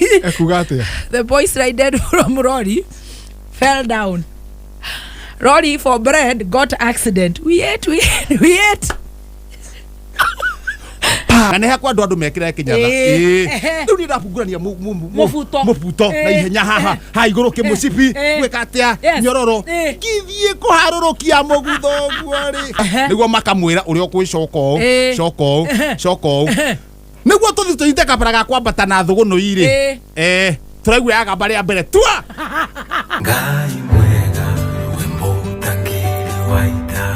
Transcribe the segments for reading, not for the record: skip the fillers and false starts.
Ekuga atĩa? The boys rided from lorry fell down. Lorry for bread got accident. We ate, we ate, we ate. Na nä hakwa andå andå mekĩrae kĩnyatha. Ĩĩ. Ĩĩ. Ehe. Rĩu niĩ ndabungurania Mũbuto. mũbuto na Ĩĩ. ihenya haha ha igũrũ kĩmũcibi Ĩĩ. gwĩka atĩa Yes. nyororo Ĩĩ. ngithiĩ kũharũrũkia mũgutho ũguo rĩ Ehe. nĩguo makamwĩra ũrĩa ũkwĩcoka ũũ Ĩĩ. coka ũũ Ehe. coka ũũ nĩguo tũthiĩ tũnyite kabara ga kwambata na thũgũnũi rĩ Ĩĩ. Eh, tũraigua yagamba rĩa mbere tua. Ngai mwega we mũtangĩri wa ita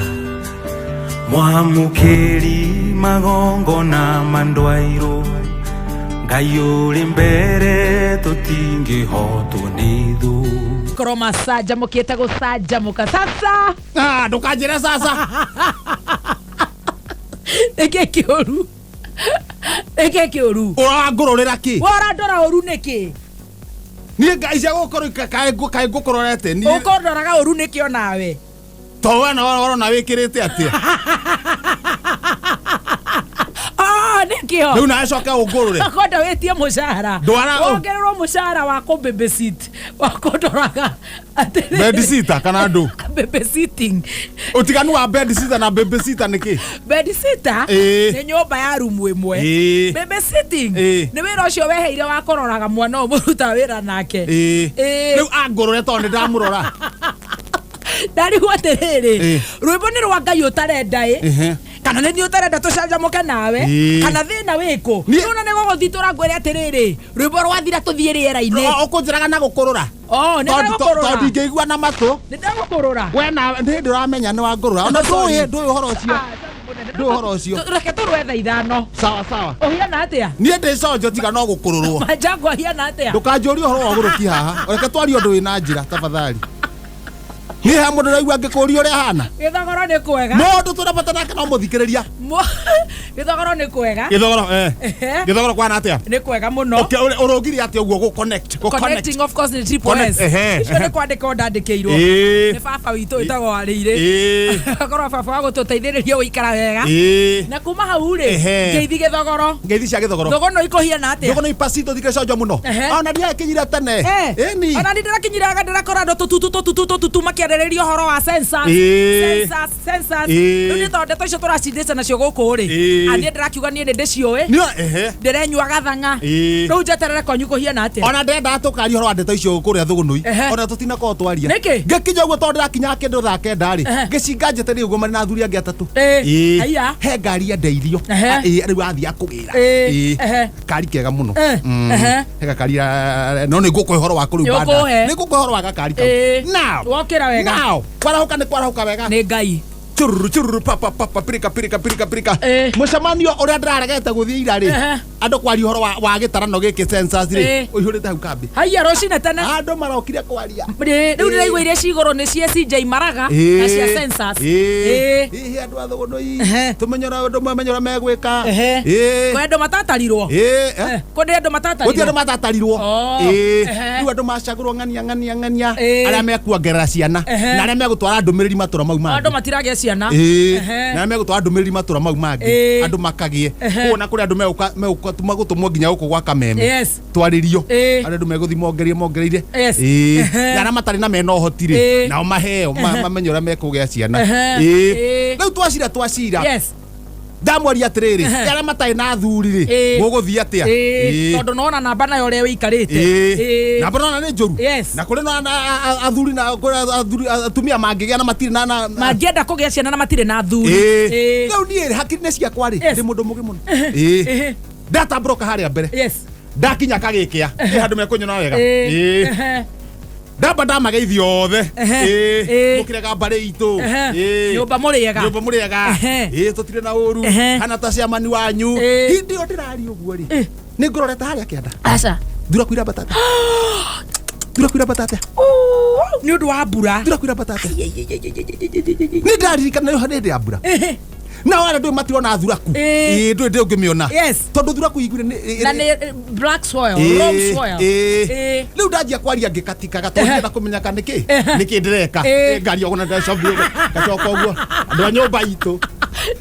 mwamũkĩri magongona mandwairũ Ngai ũrĩ mbere tũtingĩhotwo nĩ thũ. Korwo macanjamũkĩte gũcanjamũka sasa. Ah, ndũkanjĩre sasa. Nĩkĩ kĩũru? Nĩkĩ kĩũru? Ũrangũrũrĩra kĩ? Warandora ũru nĩkĩ? Niĩ ngai cia gũkorwo kaĩ ngũkũrorete niĩ? Ũkũndoraga ũru nĩkĩ onawe? To we na ũrona wĩkĩrĩte atĩa? Ah, nĩkĩo. Rĩu nawe coke ũngũrũre. Akwenda wĩtie mũcara. Ndwara- Wongererwo mũcara wa kũ babysit wa kũndoraga atĩrĩrĩ. Bedsitter kana ndũ? Babysitting. Ũtiganu wa bedsitter na babysitter nĩ kĩ? Bedsitter Ĩĩ. nĩ nyũmba ya rumu ĩmwe. Ĩĩ. Babysitting Ĩĩ. nĩ wĩra ũcio weheire wa kũroraga mwana ũyũ mũrutaga wĩra nake. Ĩĩ. Ĩĩ. Rĩu angũrũre tondũ nĩ ndamũrora. Ndarigwo atĩrĩrĩ, Ĩĩ. rwĩmbo nĩ rwa Ngai ũtarenda ĩ Ehe. kana nĩ niĩ ũtarenda tũcanjamũke nawe Ĩĩ. kana thĩna wĩkũ? Niĩ- Nĩwona nĩ gũgũthitũra ngwĩre atĩrĩrĩ, rwĩmbo rwathira tũthiĩ rĩera-inĩ. Ũkũnjĩraga na gũkũrũra. Oh, nĩ Tondũ ndagũkũrũra. ndingĩigua na matũ. Nĩ ndagũkũrũra. We na nĩ hĩndĩ ũramenya nĩ wangũrũra. Ona ndũĩ ũhoro ũcio. Ndũĩ ũhoro ũcio. Reke tũrwe thaa 5. Sawa sawa. Ũhiana atĩa? Niĩ ndĩ conjo tiga no gũkũrũrwo. Manjango ahiana atĩa? Ndũkanjũrie ũhoro wa ũgũrũki haha. Reke twarie ũndũ wĩna njĩra tafadhali. Niĩ he mũndũ ũraigua ngĩkũria ũrĩa hana. Gĩthogoro nĩ kwega. Mũndũ tũrabata nake no mũthikĩrĩria. Gĩthogoro nĩ kwega. Gĩthogoro eh. Ehe. Gĩthogoro kwana atĩa? Nĩ kwega mũno. Okay, ũrũngire atĩa ũguo gũ connect? Gũ connect. Connecting of course nĩ triple Connect, S. ehe, Icio ehe. nĩ kwandĩkwo ndandĩkĩirwo. Ĩĩ. Nĩ baba witũ wĩtagwo Warĩirĩ. Ĩĩ. Akorwo baba wa gũtũteithĩrĩria gũikara wega. Ĩĩ. Na kuma hau rĩ, Ehe. ngeithi gĩthogoro. Ngeithi cia gĩthogoro. Thũgũnũ ikũhiana atĩa? Thũgũnũ ipacito thikĩ conjo mũno. Ehe. Ona ndiakinyire tene. Eh, Ĩni. ona ni ndĩrakinyiraga ndĩrakora andũ tũtutu tũtutu tũtutu makĩarĩrĩria ũhoro wa census. Ĩĩ. Census, census. Ĩĩ. Rĩu nĩ tondũ ndeto icio tũracindĩca nacio gũkũ rĩ, Ĩĩ. a niĩ ndĩrakiuga niĩ nĩ ndĩciũĩ. Nĩ ehe. Ndĩrenyua gathang'a. Ĩĩ. Rĩu njeterere kwanyu kũhiana atĩa? Ona ndendaga tũkaria ũhoro wa ndeto icio kũrĩa thũgũnũi. Ehe. Ona tũtinakorwo twaria. Nĩkĩ? Ngĩkinya ũguo tondũ ndĩrakinya kĩndũ thaa 9 rĩ. Ehe. Ngĩcinga njeterere ũguo marĩ na athuri angĩ atatũ. Ĩĩ. Ĩĩ. Haiya. He ngari yendeirio. Ehe. Ah, ĩĩ, rĩu athiĩ akũgĩra. Ĩĩ. Ĩĩ. Ehe. Kari kega mũno. Eh. Ehe. He gakari ah, no nĩ ngũkũhe ũhoro wako rĩu Nĩ baadaye. ũkũhe. Nĩ ngũkũhe ũhoro wa gakari kau. Ĩĩ. Now. Wokĩra wega. Now. Kwarahũka nĩ kwarahũka wega. Nĩ Ngai. Chururu chururu papa papa pirika pirika pirika pirika. Ĩĩ. Mũcemanio ũrĩa ndĩraregete gũthiĩ ira rĩ. Ehe. Andũ kwaria ũhoro wa gĩtarano gĩkĩ census rĩ. Ĩĩ. Ũihũrĩte hau kambĩ. Haiya rũcinĩ tene. Andũ marokire kwaria. Rĩ- Rĩu ndĩraigua iria ci igũrũ nĩ cia CJ Maraga na cia census. Ĩĩ. Hihi andũ a thũgũnũi Ehe. tũmenye ũrĩa andũ mamenye ũrĩa megwĩka. Ehe. Ĩĩ. Kwĩ andũ matatarirwo. Ĩĩ, eh. Eh, Kũrĩ andũ Gũtirĩ matatarirwo. andũ matatarirwo. Oh, Ĩĩ. ehe. Rĩu andũ macagũrwo ng'ania ng'ania ng'ania Ĩĩ. arĩa mekuongerera ciana Ehe. na arĩa megũtwara ndũmĩrĩri matũra mau mangĩ. Andũ matiragĩa ciana. Ĩĩ. Ehe. Na arĩa megũtwara ndũmĩrĩri matũra mau mangĩ Ĩĩ. andũ makagĩe. Ehe. Koguo na kũrĩ andũ megũka gũtũmwo nginya gũkũ gwa Kameme. Yes. Twarĩrio. Ĩĩ. Arĩa andũ megũthiĩ mongereire mongereire. Yes. Ĩĩ. Ehe. Na arĩa matarĩ na mena ũhoti rĩ Ĩĩ. nao maheo mamenye ũrĩa mekũgĩa ciana. Ehe. Ĩĩ. Ĩĩ. Rĩu twacira twacira. Yes. Ndamwaria atĩrĩrĩ Ehe. arĩa matarĩ na athuri rĩ Ĩĩ. mũgũthiĩ atĩa? Ĩĩ. Ĩĩ. Tondũ nona namba nayo ũrĩa wĩikarĩte. Ĩĩ. Ĩĩ. Na mbona nĩ njũru. Yes. Na kũrĩ na athuri na kũrĩ athuri atumia mangĩgĩa na matirĩ na Mangĩenda kũgĩa ciana na matirĩ na athuri. Ĩĩ. Ĩĩ. Rĩu niĩ hakiri-inĩ ciakwa rĩ Yes. ndĩ mũndũ mũgĩ mũno. Ĩĩ. Ehe. Ndatambũrũka harĩa mbere. Yes. Ndakinya kagĩkĩa. Ĩ handũ mekũnyona wega. Ĩĩ. Ĩĩ. Ehe. Ndamba ndamageithia othe. Ehe. Ĩĩ. Ĩĩ. Mũkĩrega mbarĩ itũ. Ehe. Ĩĩ. Nyũmba mũrĩega. Nyũmba mũrĩega. Ehe. Ĩĩ tũtirĩ na ũru. Ehe. Hana ta ciamani wanyu. Ĩĩ. Hĩndĩ ĩyo ndĩraria ũguo rĩ. Ĩĩ. Nĩ ngũrorete harĩa kĩanda. Aca. Thuraku irambata atĩa? Thuraku irambata atĩa? Nĩ ũndũ wa mbura. Thuraku irambata atĩa? Nĩ ndaririkana nĩ hĩndĩ ya mbura. Ehe. Nao arĩa ndũĩ matirona thuraku. Ĩĩ. Ĩĩ ndũĩ ndĩ ũngĩmĩona. Yes. Tondũ thuraku iguire nĩ Na nĩ black soil, Ĩĩ, loam soil. ĩĩ. Ĩĩ. Rĩu ndanjia kwaria ngĩkatikaga tondũ ndĩrenda kũmenya kana nĩkĩ nĩkĩ ndĩreka. Ĩĩ. Ĩ, ngari ogona ndacobio ngacoka ũguo andũ a nyũmba itũ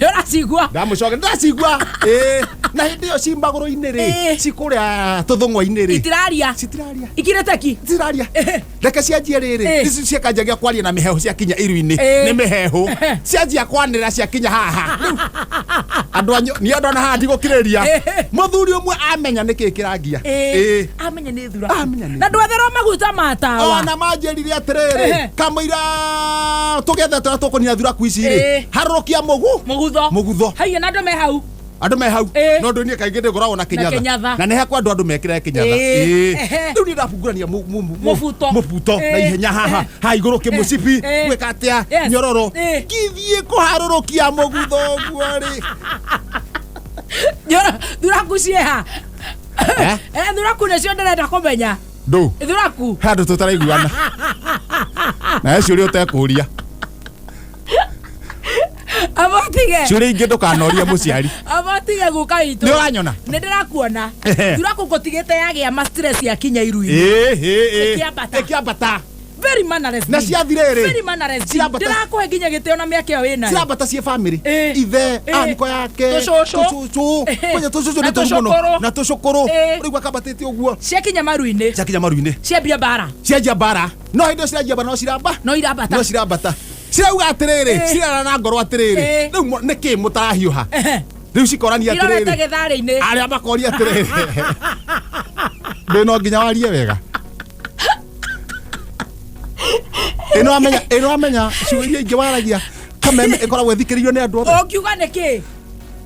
Nĩ ũracigua. ndamũcoka ndacigua. Ĩĩ. Na hĩndĩ ĩyo ci magũrũ-inĩ rĩ, Ĩĩ. ci kũrĩa tũthũng'wa-inĩ rĩ, Itiraria. Citiraria. Ikirĩte ki. Citiraria. Reke cianjie rĩrĩ. Ĩĩ. Ici ciakanjagia kwaria na mĩhehu ciakinya iru-inĩ. Ĩĩ. Nĩ mĩhehu. Cianjia kwanĩrĩra ciakinya haha. Rĩu andũ anyu niĩ andũ ona haha ndigũkirĩria. Ĩĩ. Mũthuri ũmwe amenya nĩkĩ kĩrangia. Ĩĩ. Amenya nĩ thura. Amenya nĩ Na ndwetherwo maguta ma tawa. Ona manjĩrire atĩrĩrĩ, Ehe. kamũira tũgethe tũrĩa tũkũnina thuraku ici rĩ, Ĩĩ. harũrũkia mũgu Mũgutho. Mũgutho. Haiya na andũ me hau. Andũ me hau. Ĩĩ. No ndũ niĩ kaingĩ ndĩngoragwo na kĩnyatha. Kĩnyatha. Na nĩ hakwa andũ mekĩraga kĩnyatha. Ĩĩ. Ĩĩ. Ehe. Rĩu niĩ ndabungurania Mũbuto. mũbuto na Ĩĩ. ihenya haha ha igũrũ kĩmũcibi, Ĩĩ. gwĩka atĩa, Yes. nyororo, Ĩĩ. ngithiĩ kũharũrũkia mũgutho ũguo rĩ. Nyora thuraku cieha. Eh? Eh, thuraku nĩcio ndĩrenda kũmenya. Ndũ Thuraku. he andũ tũtaraiguana na he ciũria ũtekũria. Abotige. Ciũria ingĩ ndũkanorie mũciari. Abotige guka witũ. Nĩ ũranyona? Nĩ ndĩrakuona. Ehe. Thuraku ngũtigĩte yagĩa ma stress yakinya iru-inĩ. Ĩĩ, ĩĩ, ĩĩ. Ĩkĩambata. Ĩkĩambata. Very mannerless Na being. ciathirĩ rĩ, Very mannerless being. Ciambata. Ndĩrakũhe nginya gĩtĩo na mĩaka ĩyo wĩnayo. Cirambata ciĩ family. Ĩĩ. Ithe, Ĩĩ. aniko yake, Tũcũcũ. tũcũcũ. Ehe. Kwanja tũcũcũ Na nĩ tũru mũno. tũcũkũrũ. Na tũcũkũrũ. Ĩĩ. Ũraigua kambatĩte ũguo. Ciakinya maru-inĩ. Ciakinya maru-inĩ. Ciambia mbara. Cianjia mbara. No hĩndĩ ĩyo ciranjia mbara no ciramba. No irambata. No cirambata. Cirauga atĩrĩrĩ, Ĩĩ. cirara na ngoro atĩrĩrĩ. Ĩĩ. Rĩu nĩkĩ mũtarahiũha? Ehe. Rĩu cikorania Irorete atĩrĩrĩ. gĩtharĩ-inĩ. Arĩa makoria atĩrĩrĩ. Ndĩ no nginya warie wega. Ĩno amenya, ĩno amenya ciugo iria ingĩ waragia kameme ĩkoragwo ĩthikĩrĩirio nĩ andũ othe. Ũngiuga nĩkĩ?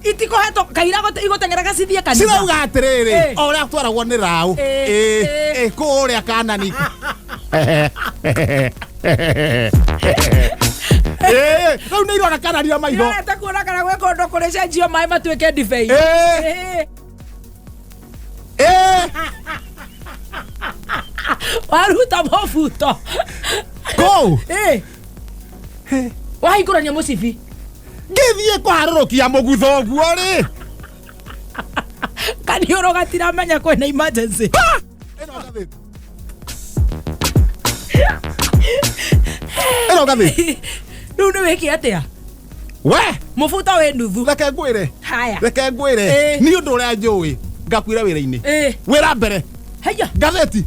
Itikũhetwo kaira igũteng'era gacithiĩ kanitha. Cirauga atĩrĩrĩ, Ĩĩ. o ũrĩa twaragwo nĩ raũ. Ĩĩ. Ĩĩ, Ĩĩ. ĩĩ, kũrĩa Kanani. Ĩĩ, rĩu nĩ irona Kanani na maitho. Irorete kuona kana gwĩ kũndũ kũrĩ cenjio maĩ matuĩke ndibei. Ĩĩ. Ĩĩ. Ĩĩ, Waruta mũbuto. kũu Ĩĩ. Wahingũrania mũcibi. ngĩthiĩ kũharũrũkia mũgutho ũguo rĩ. Kaniũrũ gatiramenya kwĩna emergency. Ĩno ngathĩti. Ĩno ngathĩti. Rĩu nĩ wĩke atĩa? We, Mũbuto wĩ nuthu. reke ngwĩre. Haya. Reke ngwĩre. Ĩĩ. Niĩ ũndũ ũrĩa njũĩ, ngakuĩra wĩra-inĩ. Ĩĩ. Wĩra mbere. Haiya. Ngathĩti.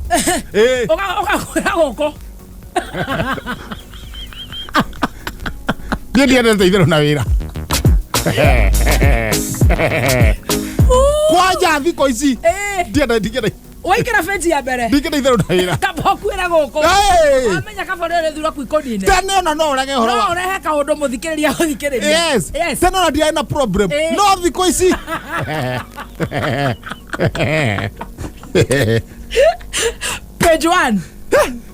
Ĩĩ. Ũgakwĩra gũkũ. Niĩ ndiendete itherũ na wĩra. Kwanja thikũ ici. Ĩĩ. Ndienda ndingĩenda Waingĩra benji ya mbere. ndingĩenda itherũ na wĩra. Kaba ũkuĩra gũkũ. Ĩĩ. Wamenya kaba ũrĩa thuraku ikũnine. Tene ona no ũrege ũhoro No wa ũrehe kaũndũ mũthikĩrĩria gũthikĩrĩria. Yes. Yes. Tene ona ndiarĩ na problem. Ĩĩ. No thikũ ici. Page one.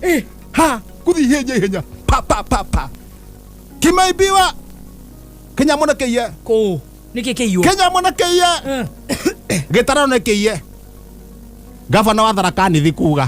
Ĩĩ. Ha, kuthi ihenya ihenya. Pa pa pa pa. Kimaibiwa. Kenya mũno kĩiye. Kũ. Nĩkĩ kĩiywo? Kenya mũno kĩiye. Gĩtarano nĩ kĩiye. Gavana wa Tharaka Nithi kuga.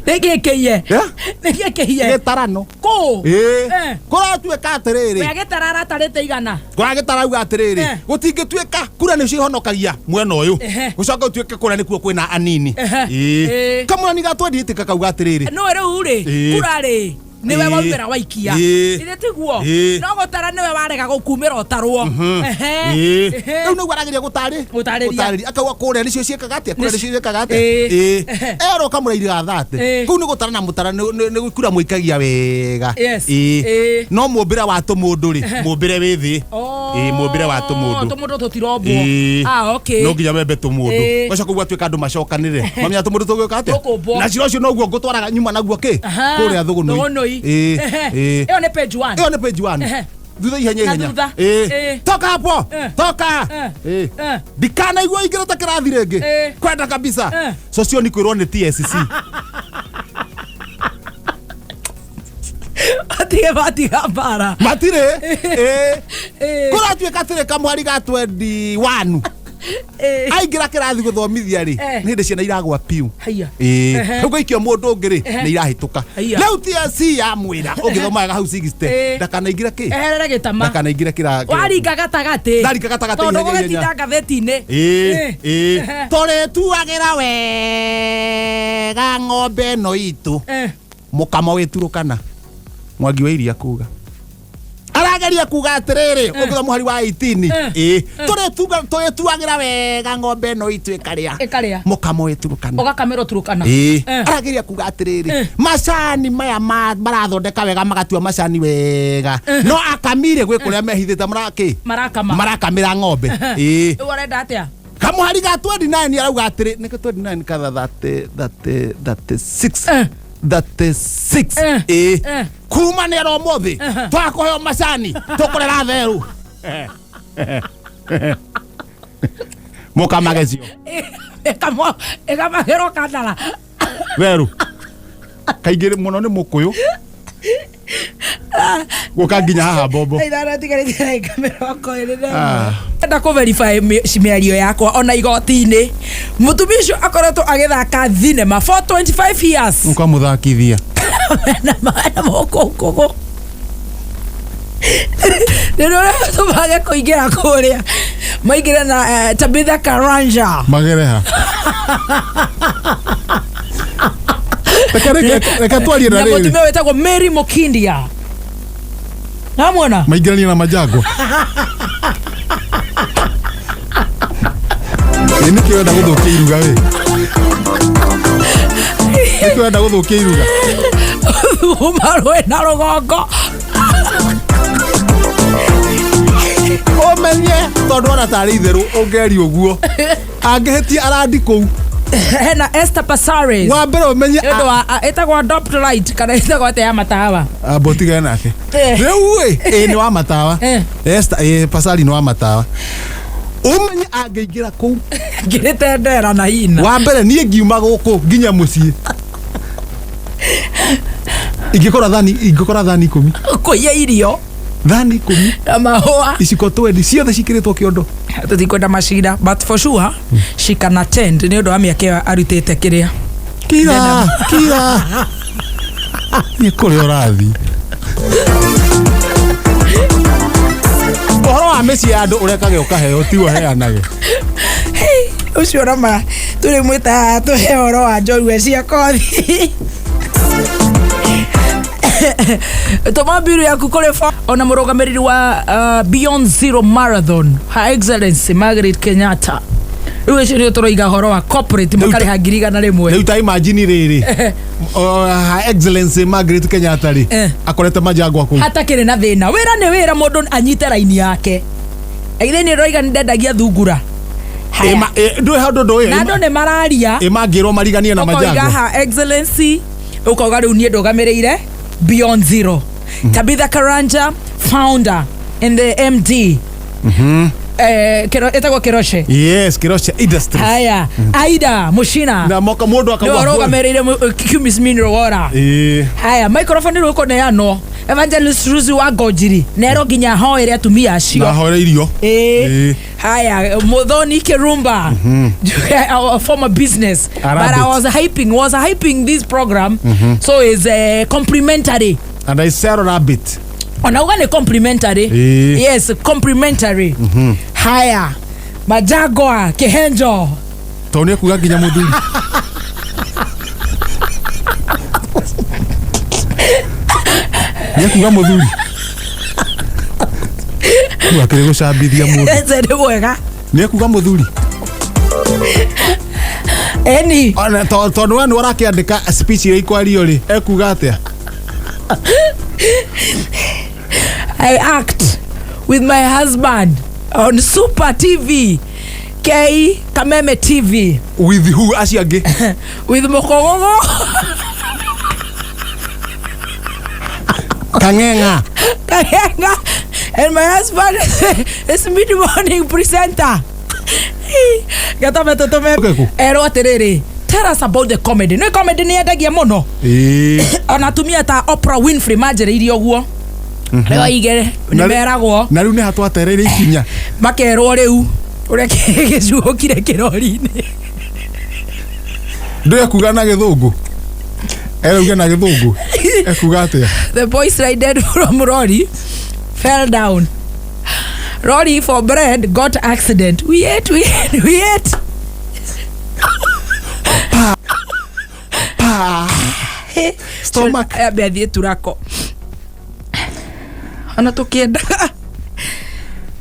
Nĩkĩ kĩiye? Yeah? Nĩkĩ kĩiye? Gĩtarano. Kũ. Ĩĩ. Eh. Kũratuĩka atĩrĩrĩ. We agĩtara aratarĩte igana. Kũragĩtarauga atĩrĩrĩ. Eh. Gũtingĩtuĩka kura nĩcio ihonokagia mwena ũyũ. Ehe. Gũcoka gũtuĩke kũrĩa nĩkuo kwĩna anini. Ehe. Ĩĩ. Ĩĩ. Kamũrani ga 28 kakauga atĩrĩrĩ. No rĩu rĩ, Ĩĩ. kura rĩ, nĩwe Ĩĩ. waumĩra waikia. Ĩĩ. Githĩ tiguo? Ĩĩ. No gũtara nĩwe warega gũkumĩra ũtarwo. Ehe. Ĩĩ. Ehe. Rĩu nĩguo arageria gũtarĩ Gũtarĩria. Akauga kũrĩa nĩcio ciĩkaga atĩa, kũrĩa nĩcio ciĩkaga atĩa. Ĩĩ. Ĩĩ. Ehe. Erwo kamũrairi ga 30. Ĩĩ. Kũu nĩ gũtara na mũtara nĩ kura mũikagia wega. Yes. Ĩĩ. Ĩĩ. No mũmbĩre wa tũmũndũ rĩ, mũmbĩre wĩ thĩ. Oh. Ĩĩ, mũmbĩre wa tũmũndũ. Tũmũndũ tũtirombwo. Ĩĩ. Ah, okay. No nginya membe tũmũndũ. Ĩĩ. Gacoka ũguo atuĩka andũ macokanĩrĩre. Mamenya tũmũndũ tũgwĩka atĩa? Tũkũmbwo. Na cira ũcio noguo ngũtwaraga nyuma naguo kĩ? Aha. Kũrĩa thũgũnũi. Thũgũnũi. Ĩĩ. Ehe. Ĩĩ. Ĩyo nĩ page one. Ĩyo nĩ page one. Ehe. Thutha ihenya Na ihenya. thutha. Ĩĩ. Ĩĩ. Toka hapo. Eh. Toka. Eh. Ĩĩ. Eh. Ndikanaigua ingĩrĩte kĩrathi rĩngĩ. Ĩĩ. Kwenda kabisa. Eh. Socio nĩ kwĩrwo nĩ TSC. Matige matiga mbara. Matirĩ. Ĩĩ. Ĩĩ. Kũratuĩka atĩrĩ kamwari ga 21. Ĩĩ. Aingĩra kĩrathi gũthomithia rĩ, Eh. nĩ hĩndĩ ciana iragwa piũ. Haiya. Ĩĩ. Ehe. Rĩu gũikio mũndũ ũngĩ rĩ, Ehe. nĩ irahĩtũka. Haiya. Rĩu TSC yamwĩra ũngĩthoma wega hau 60, Ĩĩ. ndakanaingĩre kĩ? Eherere gĩtama. Ndakanaingĩre kĩra. Waringa gatagatĩ. Ndaringa gatagatĩ Tondũ ihenya, ihenya. gũgĩtinda ngathĩti-inĩ. Ĩĩ, ĩĩ. Ehe. Tũrĩtuagĩra wega ng'ombe ĩno itũ. Eh. Mũkamo wĩturũkana. Mwangi wa iria kuga. Arageria kuga atiriri, ũngĩthoma mũhari wa 18, ĩ tũrĩtuagĩra wega ng'ombe ĩno itũ ĩkarĩa. Ĩkarĩa. Mũkamo ĩturukana. Ũgakamĩrwo Turukana. Ĩ arageria kuga atiriri, macani maya marathondeka wega, magatua macani wega, no akamire gwĩ kũrĩa mehithĩte marakĩ. Marakama. Marakamĩra ng'ombe, ĩ. Rĩu ũrenda atĩa? Kamũhari ga 29 arauga atĩrĩ, nĩkĩ 29 katha 30 30 36? 36. Ĩ kuma nĩ ero ũmũthĩ twakũheo macani tũkũrera therũ mũkamagecio. Ĩkamagĩrwo kandara. Therũ kaingĩ mũno nĩ mũkũyũ gũka nginya haha mbombo. Ithano tigarĩte ndagĩka 24. Ah. Enda kũ verify mĩario yakwa ona igoti-inĩ. Mũtumia ũcio akoretwo agĩthaka thinema for 25 years. Ũkamũthakithia. Na na mũkũngũgũ rĩrĩa ũrĩa tũmage kũingĩra kũrĩa maingĩre na Tabitha Karanja. Magereha. Reke twarie na na rĩrĩ. Mũtumia wĩtagwo Mary Mukindia namwona. Maingĩranie na majangwa. Ĩ nĩkĩ wenda gũthũkia iruga? Wĩ nĩkĩ wenda gũthũkia iruga? Uma rwĩ na rũgongo. Ũmenye tondũ ona tarĩ itherũ ũngeri ũguo angĩhĩtia arandi kũu. Hena Esther Passaris. Wa mbere ũmenye. Nĩ ũndũ wa ĩtagwo Adopt Light kana ĩtagwo atĩa ya matawa? Amba ũtigane nake. Rĩu ĩ ĩ nĩ wa matawa. Esther ĩ Pasari nĩ wa matawa, ũmenye angĩingĩra kũu. Ngĩrĩte ndera na hina. Wa mbere niĩ ngiuma gũkũ nginya mũciĩ ingĩkora thani 10. Kũiya irio. Thani 10. Na mahũa. Iciko 20 ciothe cikĩrĩtwo kĩondo. Tũtikwenda macira, but for sure she can attend nĩ ũndũ wa mĩaka ĩyo arutĩte kĩrĩa. Kira kira nĩ kũrĩa ũrathiĩ ũhoro wa mĩciĩ ya andũ ũrekage ũkaheo tiwe ũheanage. Ũcio nama tũrĩ mwĩta tũhe ũhoro wa njorua cia kothi. Tũma mbiru yaku kũrĩ ona mũrũgamĩrĩri wa Beyond Zero Marathon, Her Excellency Margaret Kenyatta. Rĩu ũcio nĩ tũroiga ũhoro wa corporate makarĩha 100,000. Rĩu ta imagine rĩrĩ, Her Excellency Margaret Kenyatta rĩ, akorete majangwa kũu. Hatakĩrĩ na thĩna, wĩra nĩ wĩra, mũndũ anyite raini yake. Ithe nĩ roiga nĩ ndendagia thungura. Haya. Ndũĩ handũ ndũĩ. Na andũ nĩ mararia. Ĩ mangĩrwo mariganie na ũkoiga majangwa. Ha Excellency, ũkauga rĩu niĩ ndũgamĩrĩire Beyond Zero, Tabitha Karanja, founder and the MD, ĩtagwo Keroche. Yes, Keroche Industries. Haya, Aida Mushina na moka mũndũ nĩwe akauga ũrũgamĩrĩire Cumis Mineral Water. Haya, microphone rĩu ũkũneanwo Evangelist Ruzi wa Ngonjiri nero nginya hoere atumia acio. Na hoere irio. Ĩĩ. Ĩĩ. Haya, Muthoni Kirumba, our former business. But Arabic. I was hyping this program, so it's complimentary. And I sell rabbit. Ona uga ni complimentary. Ĩĩ. Yes, complimentary. Haya, Majagwa Kihenjo. Tondũ nĩ ekuga nginya mũthuri nĩ ekuga mũthuri rĩu akĩrĩ gũcambithia mũndũ. Ese nĩ mwega. Nĩ ekuga mũthuri. Eni. Ona tondũ we nĩ ũrakĩandĩka speech iria ikwario rĩ, ekuga atĩa? I act with my husband on Super TV, K Kameme TV. With who acio angĩ? With Mokogogo. Kang'eng'a. Kahenga, and my husband is mid morning presenter. Gatame tutume. Okay, ku. Erwo atiriri, tell us about the comedy. Nĩ comedy nĩ yendagia mũno. Ona atumia ta Oprah Winfrey manjĩrĩirie ũguo. Rĩu aige nĩ meragwo. Na rĩu nĩ hatwatereire ikinya. Makerwo rĩu ũrĩa gĩcuhũkire kĩrori-inĩ. Ndũ ekuga na gĩthũngũ, erauga na gĩthũngũ ekuga atĩa? The boys rided from lorry fell down. Lorry for bread got accident. We ate, we ate, we ate. Pa stomach. Ambe athiĩ turako. Ona tũkĩendaga.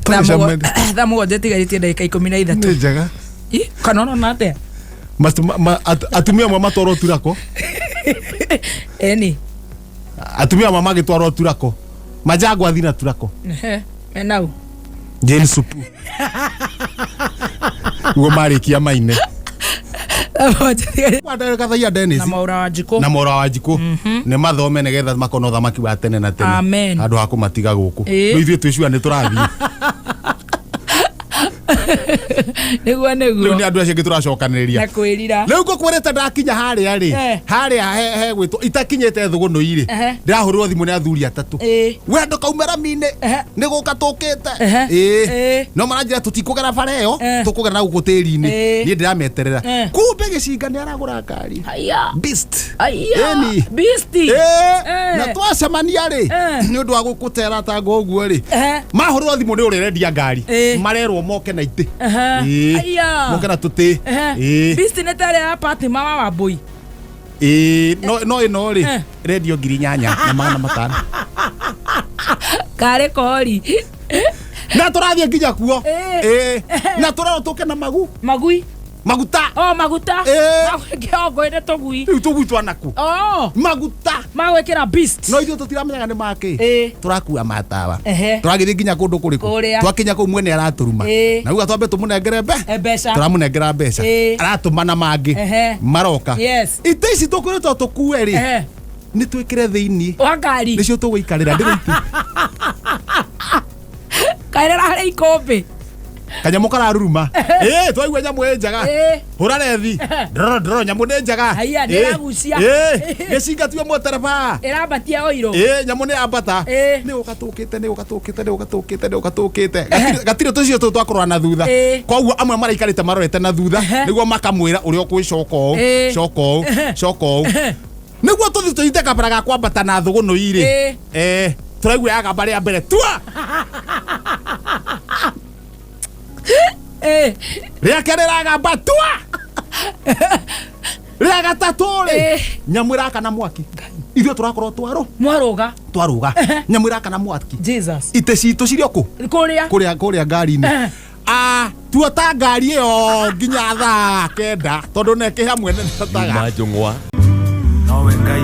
Tũgĩcemania. Thaa 7 itigarĩtie ndagĩka 13. Nĩ njega. Ĩ, kana ũrona atĩa? Atumia amwe matwarwo turako. Eni. Atumia amwe magĩtwarwo turako majango athi na turako. Ehe, menau. Jane Supu guo marĩkia maine. Thaa 7 itigarĩtie Kwa Dennis na Maura wa Njikũ. Na Mora wa Njikũ nĩ mathome nĩgetha makona ũthamaki wa tene na tene. Amen. Handũ ha kũmatiga gũkũ. Ĩĩ. Rĩu ithuĩ twĩcua nĩ tũrathiĩ. Nĩguo. Rĩu Nĩguo. nĩ andũ acio angĩ tũracokanĩrĩria. Na kwĩrira. Rĩu ngũkwĩrĩte ndakinya harĩa rĩ, harĩa he gwĩtwo itakinyĩte thũgũnũi rĩ, ndĩrahũrĩrwo thimũ nĩ athuri atatũ. We ndũkaume rami-inĩ, nĩ gũka tũkĩte. Ĩĩ. No maranjĩra tũtikũgera bara ĩyo, tũkũgera na gũkũ tĩri-inĩ. Niĩ ndĩrameterera. Kumbe gĩcinga nĩ aragũra ngari. Haya. Beast. Aya. Ĩni. Beastie. Ĩĩ. Na twacemania rĩ, nĩ ũndũ wa gũkũtera tango ũguo rĩ, mahũrĩrwo thimũ nĩ ũrĩa ũrendia ngari, marerwo moke na itĩ. Ĩĩ. Aya. Moke na tũtĩ. Ĩĩ. Beastie nĩ ta ĩrĩa ya Fatima wa Wambui. Ĩĩ, no ĩno rĩ, rendio 8500. Karĩ kori. Na tũrathiĩ nginya kuo. Ĩĩ. Ĩĩ. Na tũrerwo tũke na magu Magui. Maguta. O maguta. Ĩĩ. Magwĩkĩra ĩne tũgui. Rĩu tũgui twanaku. O maguta. Magwĩkĩra beast. No ithuĩ tũtiramenyaga nĩ makĩ. Tũrakua matawa. Tũragĩthiĩ nginya kũndũ kũrĩkũ? Kũrĩa. Twakinya kũu mwene aratũruma. Na uga twambe tũmũnengere mbe Mbeca. Tũramũnengera mbeca. Aratũmana mangĩ. Maroka. Itĩ ici tũkwĩrĩtwo tũkue rĩ, nĩ twĩkĩre thĩinĩ wa ngari. Nĩcio tũgũikarĩra ndĩrĩ itĩ. Kaĩrĩra harĩ ikũmbĩ. Kanyamũ kararuruma. Ĩ, twaigua nyamũ ĩ njega. Hũra rethi ndoro ndoro, nyamũ nĩ njega. Haiya, Ĩ, nĩ ĩragucia. Ĩ, gĩcinga tiwe mwetereba. Ĩrambatia ũirũ. Ĩ, nyamũ nĩ yambata. Nĩ gũka tũkĩte, nĩ gũka tũkĩte, nĩ gũka tũkĩte, nĩ gũka tũkĩte. Gatirĩ tũcio tũu twakũrora na thutha. Koguo amwe maraikarĩte marorete na thutha nĩguo makamwĩra ũrĩa ũkwĩcoka ũũ, coka ũũ, coka ũũ, nĩguo tũthiĩ tũnyite kabara ga kwambata na thũgũnũi rĩ. Eh, tũraigua yagamba rĩa mbere tua. Rĩa kerĩ ragamba tua, rĩa gatatũ rĩ, nyamũ ĩrakana mwaki. Ithuĩ tũrakorwo twarũ Mwarũga. Twarũga, nyamũ ĩrakana mwaki. Jesus. Itĩ citũ cirĩ o kũ? Kũrĩa. Kũrĩa ngari-inĩ. Ah, tuota ngari ĩyo nginya thaa 9 tondũ nekĩha mwene nĩhotaga. Juma Njũng'wa. Nowe Ngai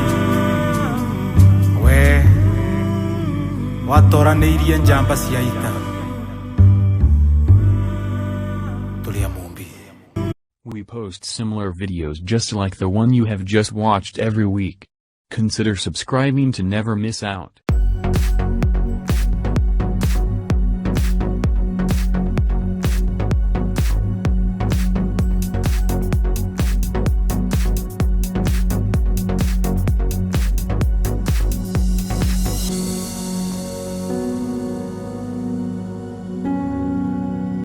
we watoranĩirie njamba cia ita tũrĩ a Mũmbi. We post similar videos just like the one you have just watched every week. Consider subscribing to never miss out.